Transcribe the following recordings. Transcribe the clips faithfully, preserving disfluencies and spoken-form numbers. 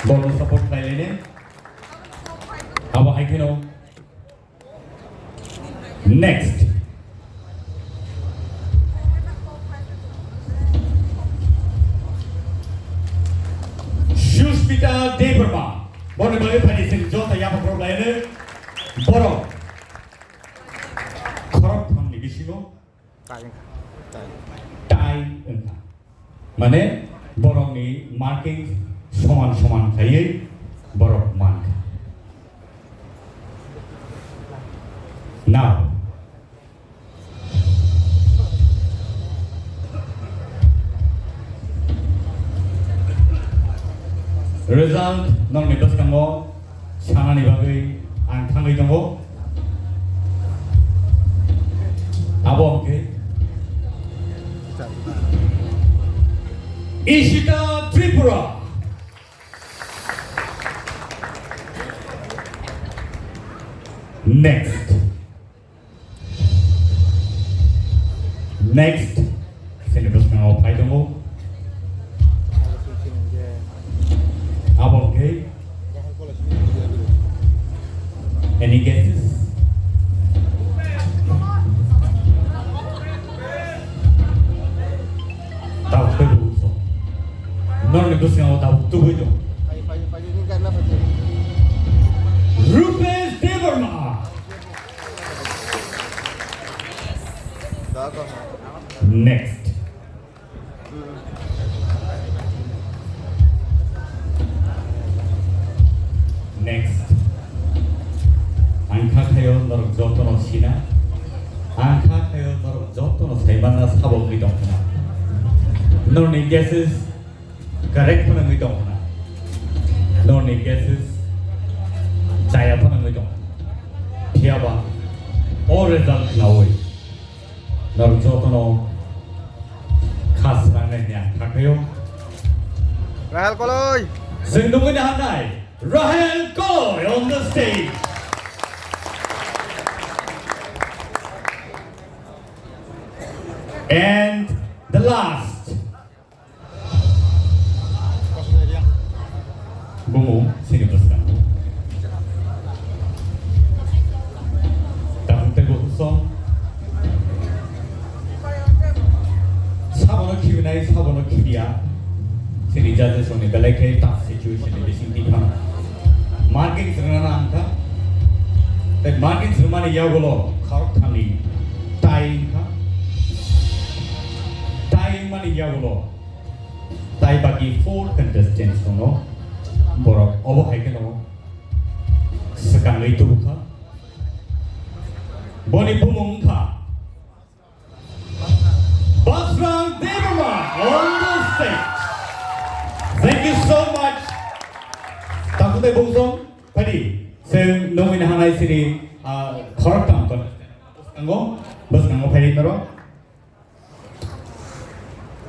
Borno support khlai laini. Abo hai kheno. Next. Suspita Debbarma. Borni bagwi phani sing jota yapha khorok laini. Borok. Khorok thamni bisingo. Tai wngkha. Tai. Tai wngkha. Mane borokni marking soman soman khaiwi borok mankha. Now, result nokni bwskango sanani bagwi ang thangwi tongo. Abo hwnkhe Ishita Tripura. Next. Next. Sini bwskango phai tongo. Abo hwnkhe. Any guesses? Tabuk tei bubuso. Norni bwskango tabuk tubui tong. Rupesh Debbarma. Next. Next. Ang kha khayo norok jotono sina. Ang kha khayo norok jotono saimanna sabo wngwi tongkhna. Norni guesses correct phano wngwi tongkhna. Norni guesses chaya phano wngwi tongkhna. Phiyaba o result khnaui norok jotono kha srangnai hwnwi ang kha khayo. Rahel Koloi. Chwng nugwi naharnai Rahel Koloi on the stage. And the last. Bumu sini bwskango. Tabuk tei bukhuk song. Sabono khibinai, sabono khibiya. Sini judges rokni belai khe tough situation ni bising twi phano. Marking swngnana ang kha. Tei marking swngmani yagulo khorok thani tie wngkha. Tie wngmani yagulo tai baki four contestants tongo. Borok obo hai kheno swkangwi tubukha. Boni bumung wngkha Basrang Debbarma on the stage. Thank you so much. Takhuk tei bungsong, phaidi, chwng nungwi naharnai sini, ah, khoroktham contestant. Bwskango, bwskango phaidi norok.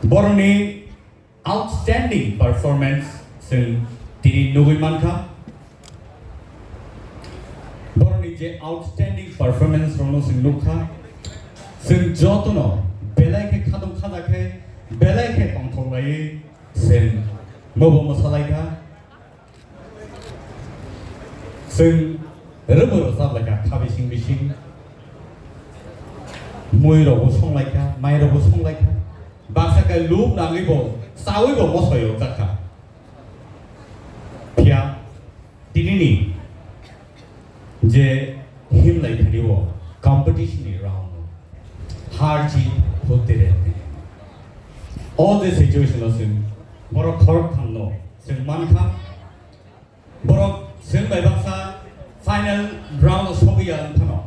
Borokni outstanding performance chwng tini nugwi mankha. Borokni je outstanding performance rokno chwng nukha, chwng jotono belai khe khatung khajak khe, belai khe tongthok laiwi chwng mobo mwsalaikha. Chwng rwmwi rwchap laikha kha bising bising. Mui rokbo song laikha, mai rokbo song laikha. Baksa khe lub nangwi bo chawi bo mosoi rok jakha. Phiya tinini je himlai thani o competition ni round o har jeet hote rehte hain. All the situation o chwng borok khorok thang no chwng mankha. Borok chwng bai baksa final round o sogwi ya wng phano.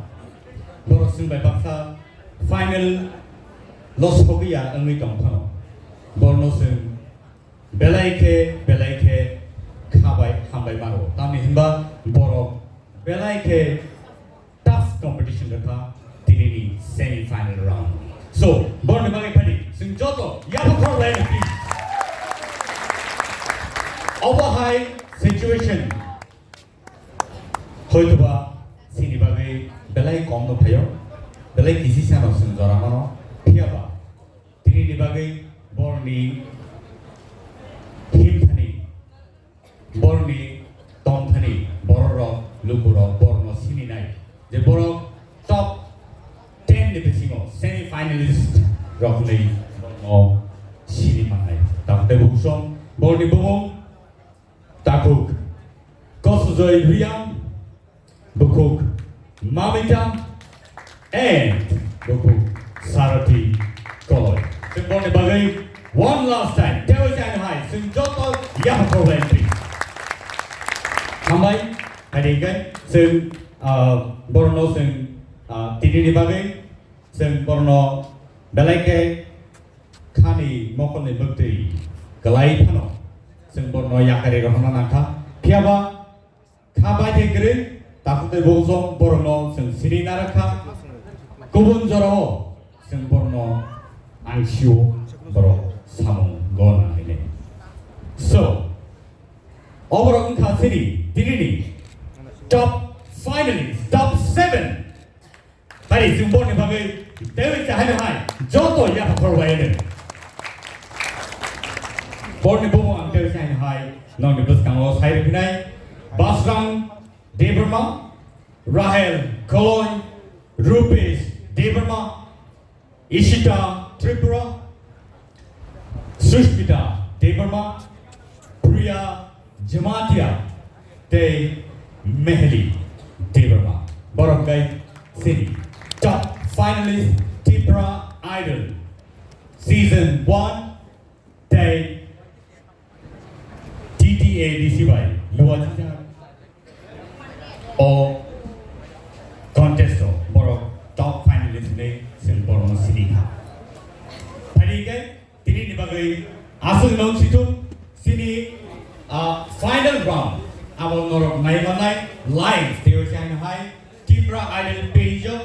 Borok chwng bai baksa final o sogwi ya wngwi tong phano. Borno chwng belai khe, belai khe kha bai hambai mano. Tamni hwnba borok belai khe tough competition rwkha tinini semi final round. So, borni bagwi phani chwng joto yapha khorok lai rw, please. Obo hai situation hoitoba chini bagwi belai kom no phaio, belai kisi sano chwng jora mano, phiyaba tinini bagwi borni himthani Borni tongthani bororok, lukurok borno sininai je borok top ten ni bisingo semi finalist rok hinwi borno sini mannai. Tamo tei buksong borni bumung Takhuk Kosujoy Riyang, bukhuk Mamita, and bukhuk Sarathi Koloi. Chwng borni bagwi one last time, teibo chai hai, chwng joto yapha khorbai entry. Hambai, hai dei kai, chwng, ah, borno chwng, ah, tini ni bagwi, chwng borno belai khe khani mokolni bwktwi kwlai phano, chwng borno yakarwi rohorna nangkha. Phiyaba kha bai khe kwrwi, takhuk tei buksong borokno chwng sini narwkha. Kubun jorao chwng borokno ang sio borok samung gona hwnwi. So, oborok wngkha chini dinini top finalist, top seven. Tari chwng borni bagwi teiwi chahai hai joto yapha khorbai ene. Borni bumung ang teiwi chahai hai nongni bwskango sai rwphinai Basrang Debbarma, Rahel Koloi, Rupesh Debbarma, Ishita Tripura, Sushmita Debbarma, Priya Jamatia, tei Mehli Debbarma. Borok kai sini top finalist Tripura Idol season one tei T T A D C bai luajak o contest o borok top finalist hinwi chwng borokno sini kha. Phaidi khe tini ni bagwi aswk nong situ sini, ah, final round abo norok nai manai live tei oise hai Tripura Idol page o